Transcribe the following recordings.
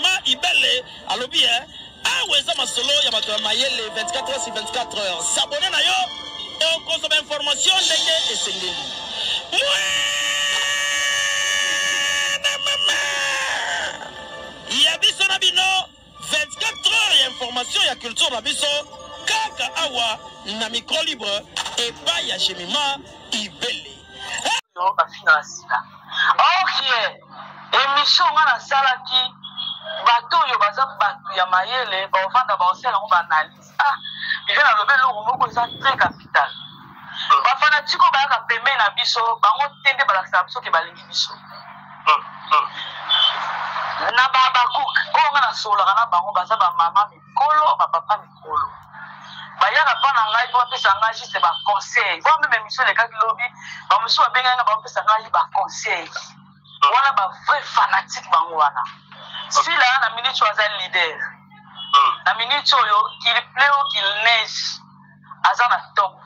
Jemima Ibele alobi eh, awa eza masolo ya bato ya mayele 24 heures sur 24 heures. S'abonner na yo okozwa ba information ndenge esengeli. Mwana mama ya biso na bino 24 heures ya information ya culture na biso kaka awa na micro libre epai ya Jemima Ibele. Oyo bafingaka sila ok emission nga nasalaki bato oyo baza bato ya mayele baovanda baosala yango baanalyse. Ah, eza nalobi eloko moko eza très capital. Bafanatike oyo bayaka pembeni na biso, bango te nde balakisaka biso ke balingi biso. Na babakuk oyo nga nasololaka na bango, baza bamama mikolo, bapapa mikolo, bayaka mpa na ngai mpo bapesa ngai juste baconseil. Voire meme émission elekaki lobi, bamosusu babengaki ngai, bapesa ngai baconseil wana. Ba vrai fanatique bango wana. Sila na minute oyo aza leader. Na minute oyo, qu'il pleut ou qu'il neige, aza na top.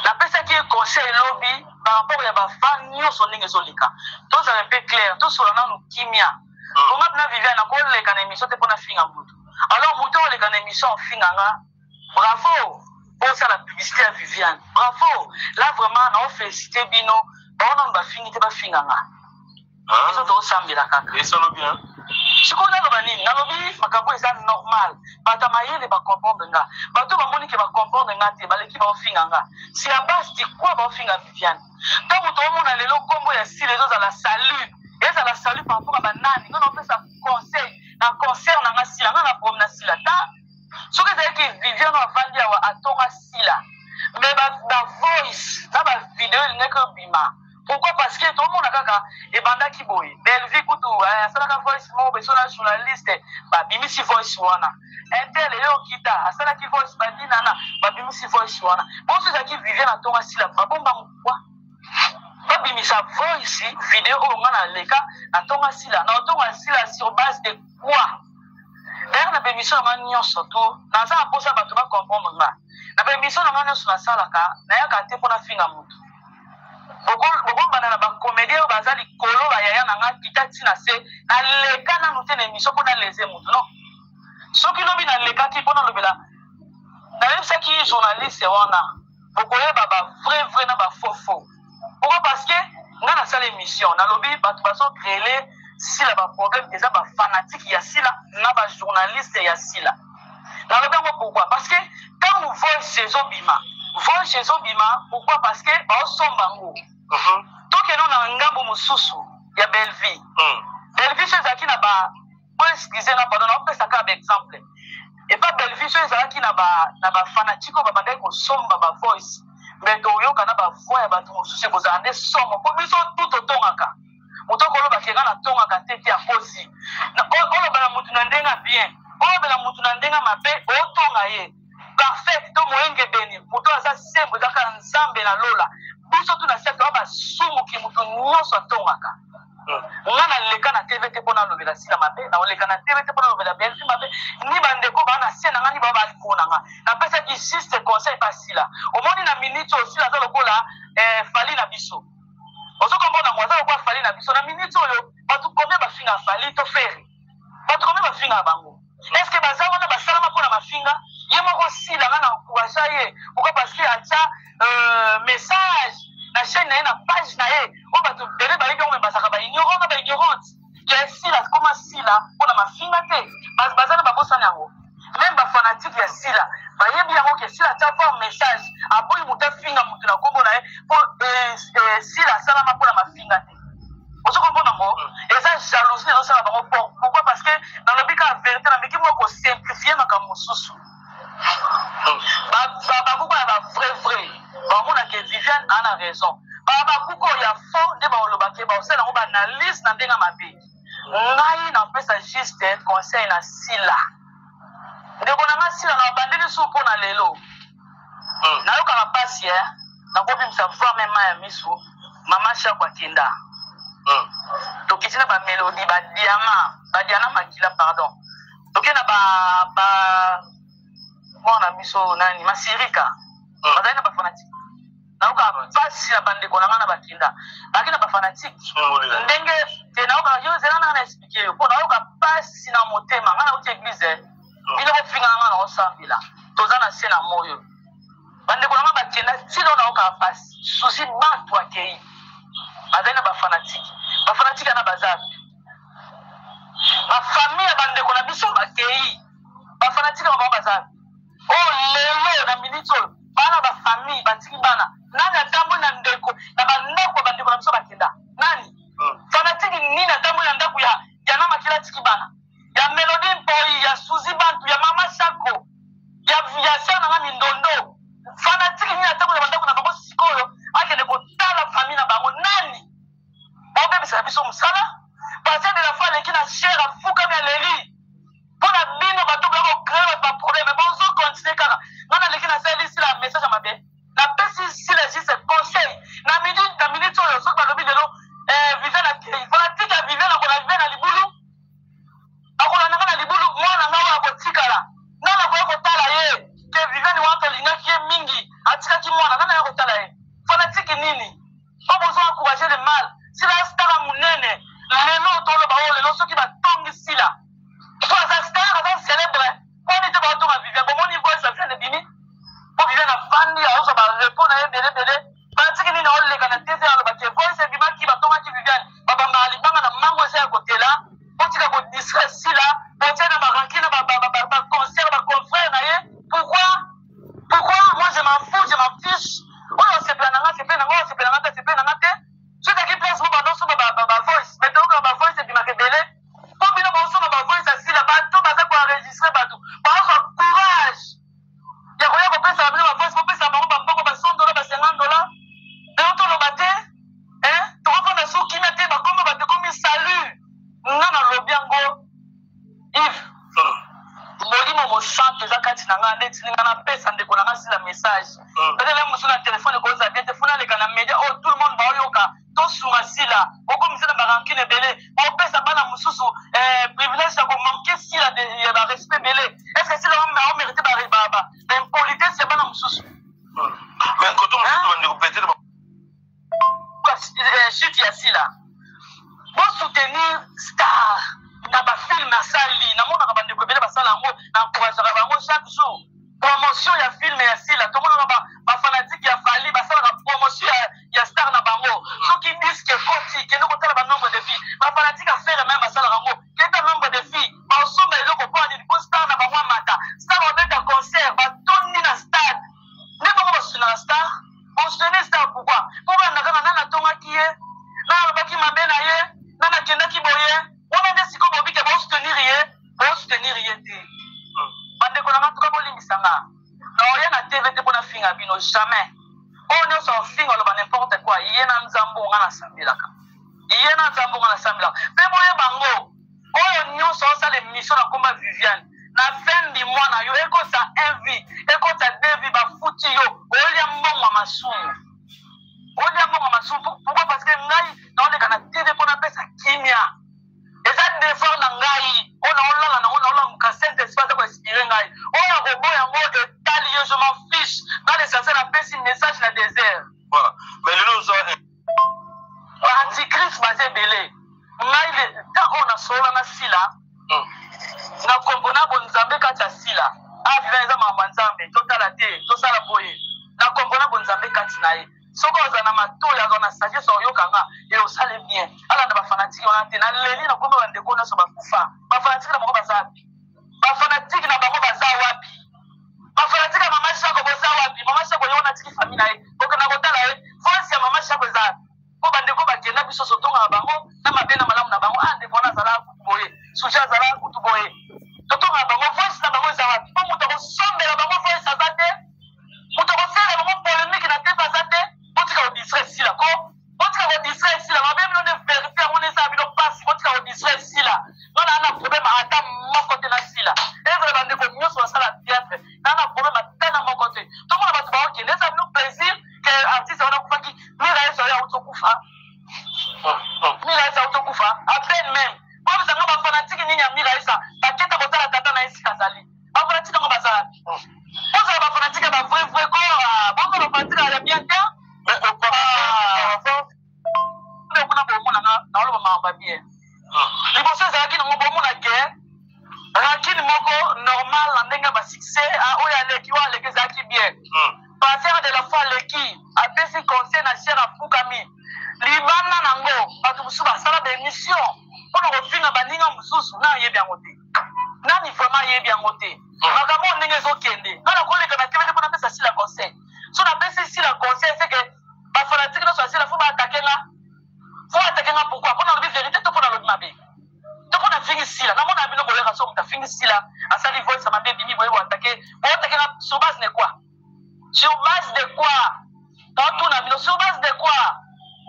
Napesaki ye conseil lobi par rapport ya bafan nyonso ndenge ezoleka. Tozala mpe clair, tosola nanu kimia. Konga na Viviane, nakoleka na émission te mpo nafinga motu. Alors motu oyo oleka na émission ofinga nga, bravo, osala publicité ya Viviane, bravo. Là vraiment naofélicité bino. Bango nanu bafingi te, bafinga nga, biso toosambela kaka. Esalo bien. Sikoyo naloba nini? Nalobi makambo eza normal. Bato ya mayele bacomprendre nga, bato bamoni ke bacomprendre nga te, baleki baofinga nga. Si à base de quoi baofinga Viviane? Ntango toomona lelo nkombo ya Sila ezozala salut, ezala salut par rapport ya banani? Nga naopesa conseil na concert na nga Sila. Nga na problème na Sila ta. Soki ezalaki Viviane oyo avandi awa atonga Sila, mais bavoice na bavideo elingaki obima. Pourquoi? Parce que tomona kaka ebandaki boye. Bellevue kutu asalaka voice moko beso na journaliste, babimisi voice wana. Intel eyo okita asalaki voice, badinana babimisi voice wana. Bonso ezalaki Viviane atonga Sila, babomba kwa babimisa voice video oyo nga naleka natonga Sila. Naotonga Sila sur base de quoi? D'ailleurs, na bémission na nga nyonso to naza na mposa bato bacomprendre nga. Na bémission na nga nyonso nasalaka, nayaka te mpo nafinga motu. Bokobanda na bacomédien oyo baza likolo, bayaya na nga kita ntina se. Naleka nanu te na émission mpo naleze motu, non. Soki lobi nalekaki mpo nalobela, nayebisaki journaliste wana, bokoyeba ba vrai vrai na ba faux faux. Pourquoi? Parce que nga nasala émission, nalobi bato bazocréele Sila baproblème eza bafanatike ya Sila na bajournaliste ya Sila. Nalobi yango pourquoi? Parce que ntango voice ezobima, voice ezobima pourquoi? Parce que baosomba yango. Tokende na ngambo mosusu ya Bellevie. Bellevie so ezalaki na ba po, excuse nga, pardon, naopesa kaka baexemple. Epa Bellevie so ezalaki na bafanatike oyo babandaki kosomba bavoice, mais toyoka na bavoix ya bato mosusu ekozala nde somo, mpo biso tu totongaka moto. Akoloba ke nga natongaka te te, akosi. Oloba na motu na ndenge ya bien, olobela motu na ndenge mabe, otonga ye parfait to moyengebeni. Moto aza sembo eza kaka Nzambe na lola. Biso tu na se toya basumuki, moto nyonso atongaka. Nga naleka na TV te mpo nalobela Sila mabe, naoleka na TV te mpo nalobela Belvi mabe, ni bandeko baa na se na nga, ni bao baliko na nga. Napesaki juste conseil pa Sila. Omoni, na minute oyo Sila aza lokola Fally na biso. Ozo comprendre yango? Aza lokola Fally na biso na minute oyo. Bato combien bafinga Fally to Ferre? Bato combien bafingaka bango? Est ce que baza wana basalama mpona mafinga? Ye moko Sila, nga na encourage ye. Pourquoi? Parce que atia message na chaîne na ye, na page na ye, oyo bato ebele bayebi yango, me bazalaka baignorant na baignorante ke Sila koma Sila mpona mafinga te. Baza na babosani yango. Même bafanatike ya Sila bayebi yango ke Sila atia fort message, aboyi moto afinga moto na nkombo na ye, mpo Sila asalama mpona mafinga te. Ozo comprendre yango? Eza jalousie ezosala bango. Pourquoi? Parce que nalobi kaka vérité, nameki moko kosimplifie makambo mosusu. Bakuku ya bavrai vrai bamona ke Viviane a na raison. Bakuku oyo ya faux nde baoloba ke baosala yango baanalyse na ndenge mabe. Ngai napesa juste conseil na Sila, ndeko na nga Sila, na bandeli su mpo na lelo nayokaka mpasi e nakobimisa vraiment mai ya misu. Mama Shako akenda, tokiti na bamélodie, badiama, badiana makila, pardon, toke na ba mwana biso nani, Masirika. Bazali na bafanatike. Nayoka mpasi na bandeko na ngai na bakinda baki na bafanatike ndenge te. Nayoka yo, zela nanga na explike yo mpo nayoka. Pasi na motema. Nga nauti eglise. Bino bofingaka nga na osambela. Toza na se na moyo. Bandeko na nga bakenda ti lelo naokaka pasi. Susi batu akei. Bazali na ba fanatique. Ba fanatique wana baza wapi? Ba famille ya bandeko na biso bakei. Ba fanatique na bango baza wapi? Oyo lelo na minute oyo bana ba famille batiki bana. Nani atamboli na ndeko na ba ndako ya bandeko na biso bakenda? Nani? Fanatique nini atamboli na ndako ya ya na makila atiki bana? Ya Melodie Mpoyi, ya Suzy Bantu, ya Mama Shako, ya ya sœur na nga Mindondo. Fanatique nini atamboli na ba ndako na bango sikoyo akende kotala famille na bango? Nani? Bobebisaka biso mosala. Pasteur de la foi aleki na chair afukami aleli. Mpo na bino bato boya ko creer bato ba problème bozo continuer kaka. Nga naleki nasaleli Sila message ya mabe. Napesi Sila juste conseil na midi na minute oyo soki balobi lelo eh, Viviane akei fanatique ya Viviane akola Viviane na libulu akolanda nga na libulu mwana nga oyo akotikala nga nakoya kotala ye ke Viviane wana tolingaki ye mingi atikaki mwana nga naya kotala ye fanatique nini po bozo encourager le mal. Sila star ya munene lelo toloba oyo lelo soki batongi Sila po aza star aza celebre poni te batonga Viviane bomoni voice ya Viviane ebimi po Viviane afandi azozwa ba repos na ye ebele ebele batiki nini aoleka na TV aloba ke voice ebimaki batongaki Viviane babambaka libanga na mango eza ya kotela botika ko distraire Sila botia na ba rancune na ba ba concert ba confrère na ye pourquoi Pourquoi moi je m'en fous, je m'en fiche. Oyo osepela na nga sepela na nga, oyo osepela nga te sepela na nga te. Soki aki place mo bando osomba ba, ba, ba voice, mais toyoka ba voice ebimaka ebele. Po bino bosomba ba voice ya sila, bato baza ko enregistrer bato, bazwa courage ya koya kopesa bino ba voice, bopesa bango ba mbongo ba 100 dollars, ba 50 dollars. Lelo toloba te, hein? Tokofanda su kimia te, bakoma bato ekomi salut. Nga nalobi yango Yves, Molimo Mosantu eza kati na nga nde etindi nga napesa ndeko na nga Sila message. Peut-être lelo mosusu na telephone ekozala bien te, faut naleka na media oyo tout le monde baoyoka, tosunga Sila. Bokomisa na ba rancune ebele, bopesa bana mosusu eh, privilège ya ko manquer Sila de, ya ba respect ebele. Est-ce que Sila ao mérite ba, ba, ba, ba impolitesse ya bana mosusu? Mais koto mosusu bandeko peut-être Chute ya Sila. Bo soutenir star na ba film asali. Namonaka bandeko ebele basala yango, na encourageaka bango chaque jour. Promotion ya film ya Sila, tomonaka ba, ba fanatique ya Fally basalaka promotion ya, ya star na bango. Soki disque ekoti, kende kotala ba nombre de vues. Ba fanatique ya Ferre même basalaka yango. Kende nombre de vues, basomba eloko mpo nini? Mpo star na bango amata. Star babeta concert, batondi na stade. Nde bango basoutenaka star. Bosene star pourquoi? Po balanda kaka nani atongaki ye, nani alobaki mabe na ye, nani akendaki boye. Wana nde sikoyo bobi ke bo soutenir ye, bo soutenir ye te. Bandeko na nga tuka bolimbisa nga. Naoya na TV te pona finga bino jamais. Oyo nionso afinga aloba n'importe quoi, ye na nzambe oyo nga nasambelaka. Ye na nzambe oyo nga nasambelaka. Pe boyeba ngo Oyo nionso osala emission na kombo ya Viviane na fin du mois na yo ekotisa un vie ekotisa deux vie bafuti yo olia mbongo ya masumu olia mbongo ya masumu pourquoi parce que ngai naoleka na TV mpo napesa kimia eza devoir na ngai oyo naolala nango naolamuka saint esprit aza koinspire ngai oyo akoboya yango etali yo je m'en fiche nga l'essentiel napesi message na désert. Voilà mais lelo oza Ba antichrist baza ebele. Ngai le temps oyo nasolola na Sila, na comprena bonzambe kati ya Sila. Ah vivant eza makambo ya Nzambe, totala te, tosala boye. Na comprena bonzambe kati na ye. Soki oza na matoyi, aza na sagesse oyoka nga et osali bien. Alanda ba fanatique wana te. Naleli nakomi ba ndeko nyonso bakufa. Ba fanatique na bango baza wapi? Ba fanatique na bango baza wapi? Ba fanatique ya mama Shako boza wapi? Mama Shako ye wana atiki famille na ye. Bokenda kotala ye. Voice ya mama Shako eza wapi? Po bandeko bakenda biso sotongaka bango na mabe na malamu na bango. Ah ndeko wana azalaka kutu boye. Sujet azalaka kutu boye. Totongaka bango voice na bango eza wapi? Po moto akosombela bango voice aza te. Moto akosala bango polemique na TV aza te. Botika ko distraire Sila ko. Botika ko distraire Sila. Mabe bino nde verite yango nde esala bino pasi. Botika ko distraire Sila. Nga na na problème ata moko te na Sila. Ezala bandeko nyonso basala theatre. Na na problème ata na moko te. Tomona bato baokende esala bino plaisir que artiste wana akufaki. Mira Yesu aye auti okufa. Mira Yesu auti okufa à peine même. Boyebisa nga ba fanatique nini ya Mira Yesu baketa kotala tata na ye esika azali. Ba fanatique yango baza wapi? Bozala ba fanatique ya ba vrai vrai ko. Bozala ba fanatique ya bien te. Mais auparavant, nde kuna bomona nga naoloba makambo ya bien. Liboso ezalaki nango bomona ke. mosusu na ayebi yango te. Nani vraiment ayebi yango te. Makambo oyo ndenge ezokende, nga nakoleka na TV te mpo napesa Sila conseil. So napesi Sila conseil, c'est que ba fanatiques nyonso ya Sila faut ba attaquer nga. Faut attaquer nga pourquoi? Mpo nalobi verite to mpo nalobi mabe? To mpo nafingi Sila? Namona bino boyaka so moto afingi Sila, asali voice ya mabe ebimi boye bo attaquer, bo attaquer nga sur base de quoi? Sur base de quoi? Naotuna bino sur base de quoi?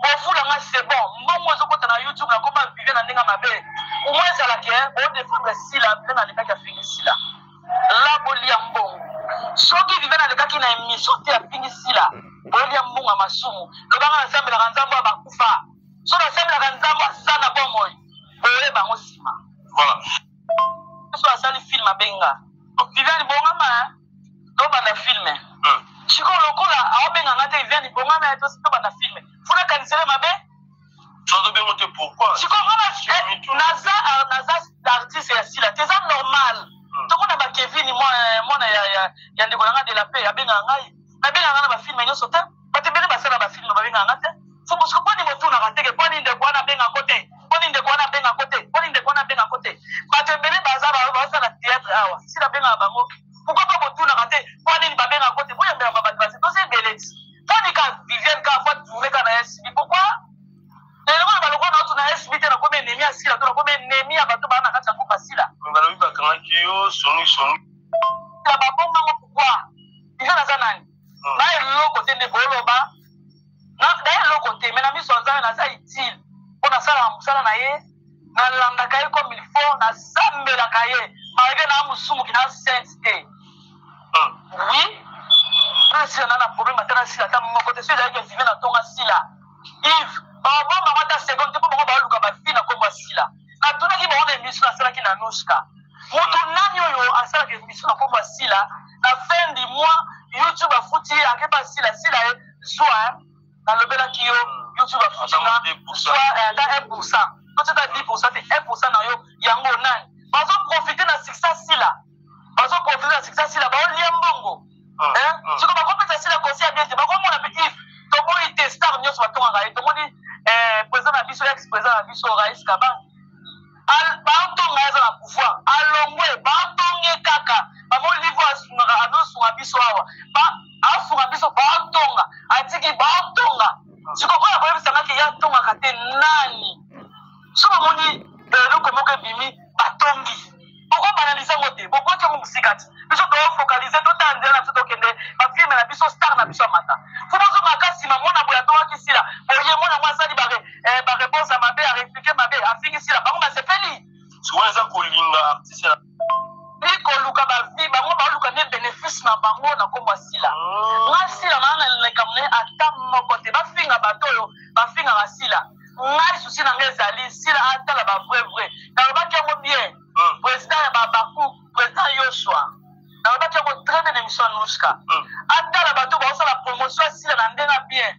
Bofula nga c'est bon, mbongo ezokota na YouTube nakoma vive na ndenge mabe. Au moins ezala ke bo défendre Sila, Viviane alekaki afingi Sila. La bolia mbongo. Soki Viviane alekaki na émission te afingi Sila, bolia mbongo ya masumu. Lobanga nasambelaka Nzambe oyo bakufa. So nasambelaka Nzambe aza na bomoi. Boyeba yango nsima. Voilà. So asali film abenga. Viviane bongama hein? Tobanda film. Sikoyo lokola aobenga nga te Viviane bongama ya tobanda film. Funa kanisele mabe? Tozobengo te pourquoi? Sikoyo nga naza naza artiste ya Sila te, eza normal. Tomona ba Kevin mwana ya ndeko na nga de la paix abengaka ngai. Babengaka nga na ba film nyonso te. Bato ebele basala ba film babengaka nga te. Fo bosiko poni botunaka te ke poni ndeko wana abenga ko te. Poni ndeko wana abenga ko te. Poni ndeko wana abenga ko te. Bato ebele baza basala théâtre awa. Sila abengaka bango. Pourquoi pas botunaka te po nini babengaka ko te? Boyambela ba bato basi toza ebele ti. Poni ka Viviane ka faut tourner ka na SB. Pourquoi? Eloko na balokwa na otu na SB te nakomi ennemi ya Sila to nakomi ennemi ya bato baa na kati ya groupe ya Sila. Balobi bakangaki yo songi songi. Na babongango pourquoi? Viviane aza nani? Na eloko te nde boloba. Na eloko te mais na miso ya Nzambe naza utile mpo nasalaka mosala na ye. Nalandaka ye comme il faut, nasambelaka ye malgré na mosumuki na sainte te. Oui, nasila na na problème ata nasila ata moko te. Soki ezalaki vive na tonga sila Yves babombango ata seconde te mpo bango baluka bafi na kombo ya sila. Natunaki bango na émission nasalaki na Nouchka, moto nani oyo asalaka émission na kombo ya sila na fin du mois YouTube afuti ye akepa sila sila ye zwa nalobelaki yo YouTube afuti nga soit ata 1%, to ata 10% te, 1% na yo yango nani bazo profiter na succès sila, bazo profiter na succès sila, baolia mbongo. Siko bakopesa sila conseil ya bien te, bakomona pe if toboyi te star nyonso batongaka ye. Tomoni président na biso, ex président na biso Raïs Kabange, baotonga ye aza na pouvoir alongwe, baotonge kaka bamoni livo asungaka, azosunga biso awa, asunga biso, baotonga atiki baotonga. Sikoyo oyo akoyebisangaki ye atongaka te nani? So bamoni eloko moko ebimi batongi, bokobanaliza yango te, bokoti yango mosika ti biso tofocalize, totala nzela na biso, tokende bafilme na biso, star na biso ya mata. Fo bozongaka nsima, mwana boye atongaki sila boye, mwana ngo asali bareponse ya mabe, areplike mabe, afingi sila, bango basepeli. Souvent eza kolinga artiste ni koluka bavi, bango baluka nde bénéfice na bango na kombo ya sila. Nga sila naa na likambo na ye ata moko te. Bafinga bato oyo bafingaka sila, ngai susi na ngai ezali sila atala ba vrai vrai. Nalobaki yango bien, président ya babaku, président Yoshua, nalobaki yango très bien émission ya Nouchka, atala bato baosala promotion ya sila na ndenge bien.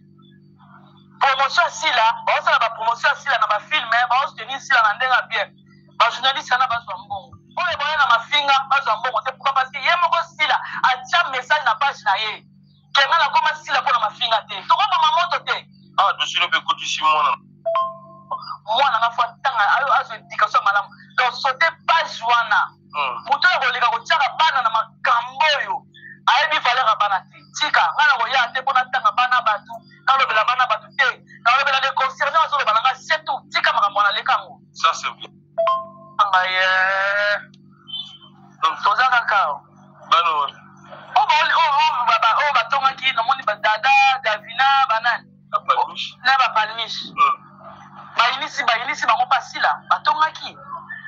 Promotion ya sila, baosala ba promotion ya sila na bafilme, baosoutenir sila na ndenge bien. Bajournaliste wana bazwa mbongo, oyo boya na mafinga bazwa mbongo te. Pourquoi? Parce que ye moko sila atia message na page na ye kenga nakoma sila mpona mafinga te, tokoboma moto te. Dossier mpe ekotisi mwana. Mwana nga fo atanga azwa éducation ya malamu. Donc saute page wana, moto oyo akoleka kotiaka bana na makambo oyo ayebi valeur ya bana te. Tika nga na koya te mpona tanga bana bato, nalobela bana bato te, nalobela les concernés azoloba na nga, c'est tout. Tika makambo wana, leka yango. Ça c'est bien. Ngai toza kaka bana wana oyo batongaki, namoni badada Davina banani na bapalmiche bayinisi bayinisi bango basila batongaki.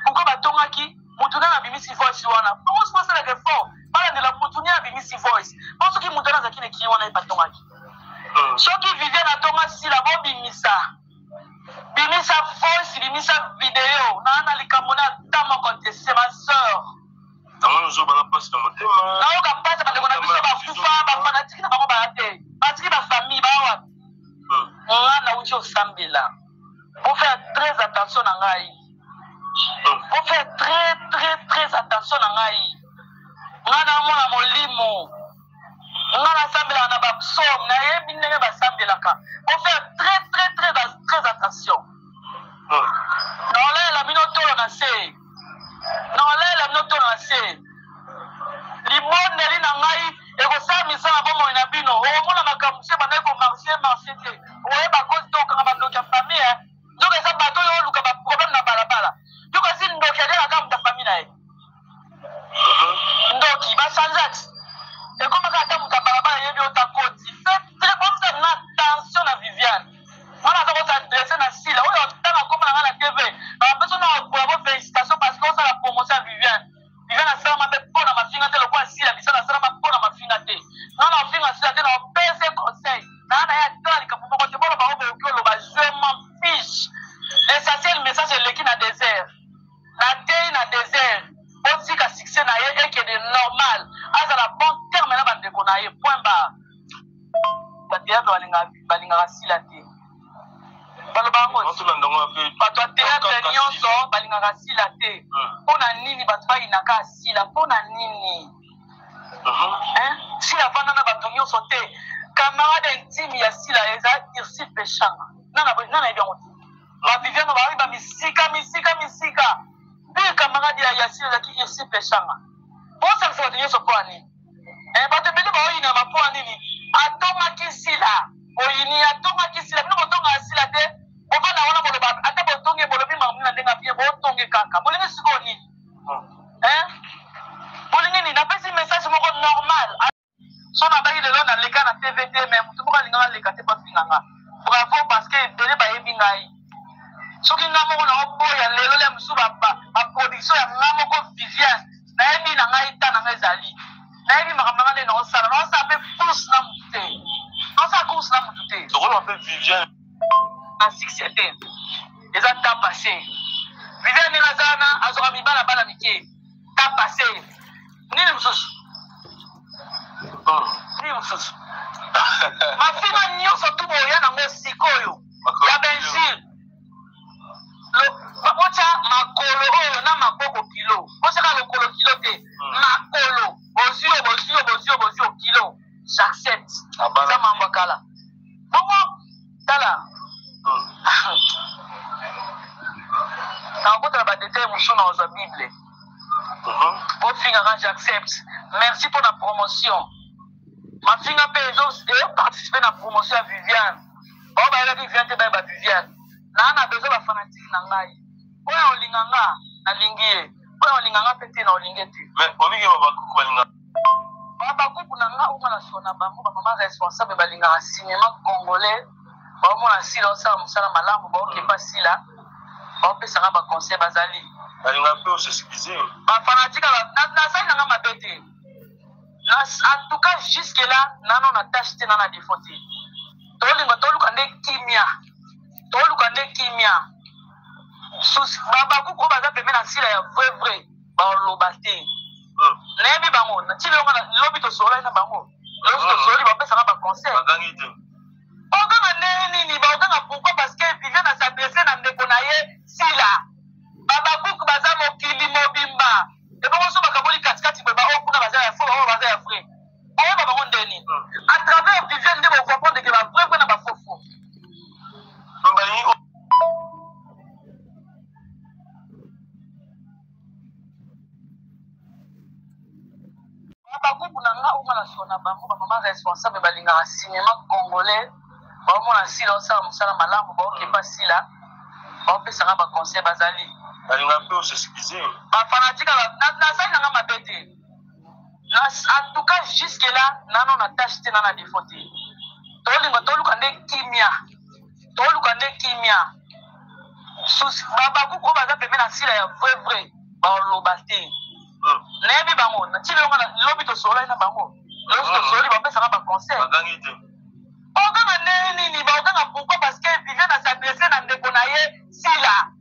Pourquoi batongaki? Motu nani abimisi voice wana? Bango soki basalaka effort balandela motu nini abimisi voice, po soki motu wana azalaki na ekili wana ye batongaki. Soki Viviane atonga sila, bobimisa, bimisa voice, bimisa video. Naa na likambo na ata moko te, c'est ma sœur. Namoni ozobana mpasi na motema. Nayoka mpasi, bandeko na biso bakufa, bafanatiki na bango baya te, batiki bafamille baya wapi? Nga nauti osambela, bofaire très attention na ngai, bofaire très très très attention na ngai. Nga namona molimo, nga nasambelaka na bapsaume, nayebi ndenge basambelaka. Bofaire très très très très attention, naolayela bino tolo na se. succès na ye ekende normal, azala bon terme na bandeko na ye, point barre. Ba théâtre balingaka Sila te, baloba yango. Bato ya théâtre nyonso balingaka Sila te. Mpo na nini bato bayinaka Sila? Mpo na nini? Sila avanda na bato nyonso te. Camarade intime ya Sila eza Irsi Peshanga. Nana yebi yango te. Baviviano bayebi bamisika misika misika mpe camarade ya Sila ezalaki Irsi Peshanga. Bosangisa bato nyonso mpo ya nini? Bato ebele baoyinama mpo ya nini? Atongaki Sila, boyini. Atongaki Sila, bino botongaka Sila te. Bovanda wana, boloba ata botongi, bolobi makambo na ndenge bien, botonge kaka. Bolingi sikoyo nini? Bolingi nini? Napesi message moko normal. So nabaki lelo naleka na TV te, mais motu moko alingaka aleka te, bafinganga. Bravo, parce que ebele bayebi ngai. Soki nga moko naoboya lelo ya mosusu, baproduction ya nga moko Viviane, nayebi na ngai ta na ngai ezali, nayebi makambo na ngai nde naosala. Naosala mpe course na motu te, naosala course na motu te. Tokoloba mpe Viviane na succès te, eza ta passé. Viviane ndenge aza wana, azwaka mibala bana mike, ta passé. Nini mosusu? Nini mosusu? Mafinga nyonso tu boya nango sikoyo ya benjure, botya makolo oyo na maboko kilo, botyaka lokolo kilo te, makolo bozwi yo, bozwi yo, bozwi yo, bozwi yo kilo. J'accepte, eza mambo ya kala. Bongo tala, nakokotala badetail mosusu na ozwa Bible. Bofingaka, j'accepte. Merci mpo na promotion. Mafinga mpe ezoparticipe na promotion ya Viviane. Bao bayebaki Viviane te, bayeba Viviane. Naa na besoin bafanatike na ngai. Oyo olinga nga, nalingi ye. Oyo olinga nga mpe te, na olingi te. Mais olingi babakuku balinga. Babakuku na nga oyo na sona bango, bamama responsable balingaka cinéma congolais, baomona Sila osala mosala malamu, baokepa Sila, baopesanga baconseil, bazali. Balinga mpe osexcuse. Bafanatike, nasali nanga mabe te. En tout cas, jusque là nano na tâche te, nana défaut te. Tolinga toluka nde kimia, toluka nde kimia. Babakuku oyo baza pembe na Sila ya vrai vrai, baloba te. Nayebi bango ntina yonga. Lobi tosololi na bango, lobi tosololi, bapesanga baconseil. Bagangi te. Baoganga ndenge nini? Baoganga pourquoi? Parce que Viviane as'adresse na ndeko na ye Sila. Babakuku baza mokili mobimba. Ebongo so bakaboli katikati boye, baoyo kuna baza ya faux, baoyo baza ya vrai, oyeba bango ndeni? À travers Viviane nde bocomprendre ke bavrai vrai na bafaux faux. Balingi. Bakuku na nga oyo na sona bango, bamama responsable balingaka cinéma congolais, baomona Sila osala mosala malamu, baokepa Sila, baopesanga baconseil, bazali. Balinga mpe osexcuse. Bafanatike, nasali nanga mabe te. En tout cas, jusque là nano na tâche te, nana défaut te. Tolinga toluka nde kimia, toluka nde kimia. Babakuku oyo baza pembe na Sila ya vrai vrai, baloba te. Nayebi bango ntina yonga. Lobi tosololi na bango, lobi tosololi, bapesanga baconseil. Bagangi te. Baoganga ndenge nini? Baoganga pourquoi? Parce que Viviane as'adresse na ndeko na ye Sila.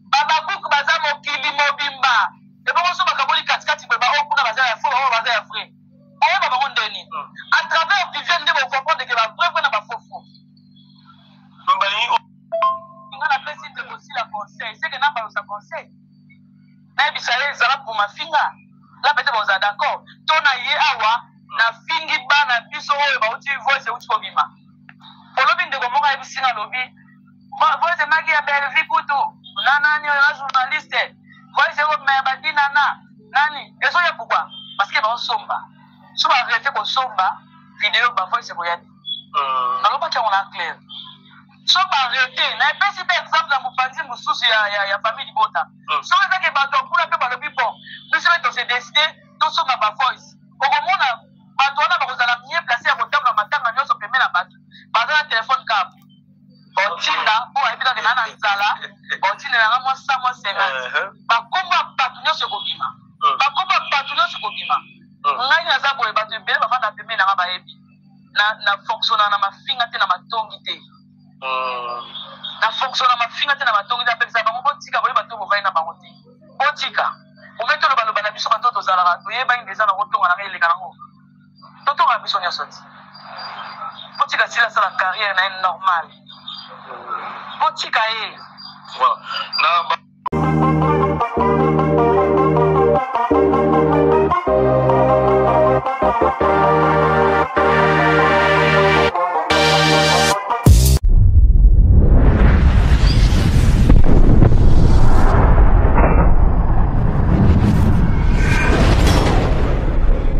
Babakuku baza mokili mobimba. Ebongo so bakaboli katikati boye, baoyo kuna baza ya faux, baoyo baza ya vrai, oyeba bango ndeni? À travers Viviane nde bocomprendre ke bavrai vrai na bafaux faux. Balingi. Nga napesi ndeko Sila conseil, seke nabalosa conseil, nayebisa ye ezala pour mafinga la peut-être bozala d'accord to na ye. Awa nafingi bana biso oyo bauti, voice euti kobima. Olobi ndeko moko ayebisi nga, alobi voice emaki ya Belvi kutu na nani oyo na journaliste, voice ekobima ya badinana nani ezoya. Pourquoi? Parce que baosomba. So baarrêter kosomba video, bavoice ekoya te. Nalobaki yango na clair. So baarrêter, na epesi mpe exemple ya mopanzi mosusu ya famille libota. So ezaki bato ya kuna mpe balobi: bon, biso mpe tose décide tosomba bavoice. Okomona bato wana bakozala mieux place ya kotambola matanga nyonso pembe na bato baza na telefone kaka baotinda, mpo bayebi kaka na nzala, baotindelanga mwa 100, mwa 50. Bakombo ya bato nyonso ekobima, bakombo ya bato nyonso ekobima. Ngai naza boye, bato ebele bavanda pembeni nanga bayebi na fonctionnaka na mafinga te, na matongi te. Na fonctionne na mafinga te, na matongi te. Apekisa bango: botika boye, bato bovai na bango te, botika ome tolobaloba na. biso bato tozalaka toyebani deja na kotonga nanga eleka nango totonga biso nyonso ti botika sila asala carrière na ye normal botika ye Voilà. Na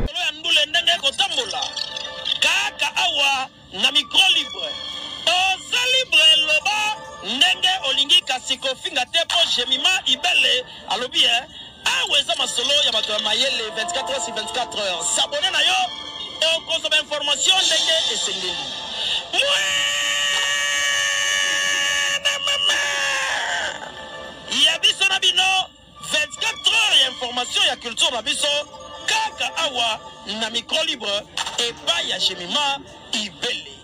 Solo ya ndule ndenge ekotambola kaka awa na micro libre. Oza libre loba ndenge olingi kasi kofinga te po Jemima Ibele alobi eh awa eza masolo ya bato ya mayele 24 heures sur 24 heures. S'abonner na yo okozwa ba information ndenge esengeli. Mwana mama ya biso na bino 24 heures ya information ya culture na biso kaka awa na micro libre epai ya Jemima Ibele.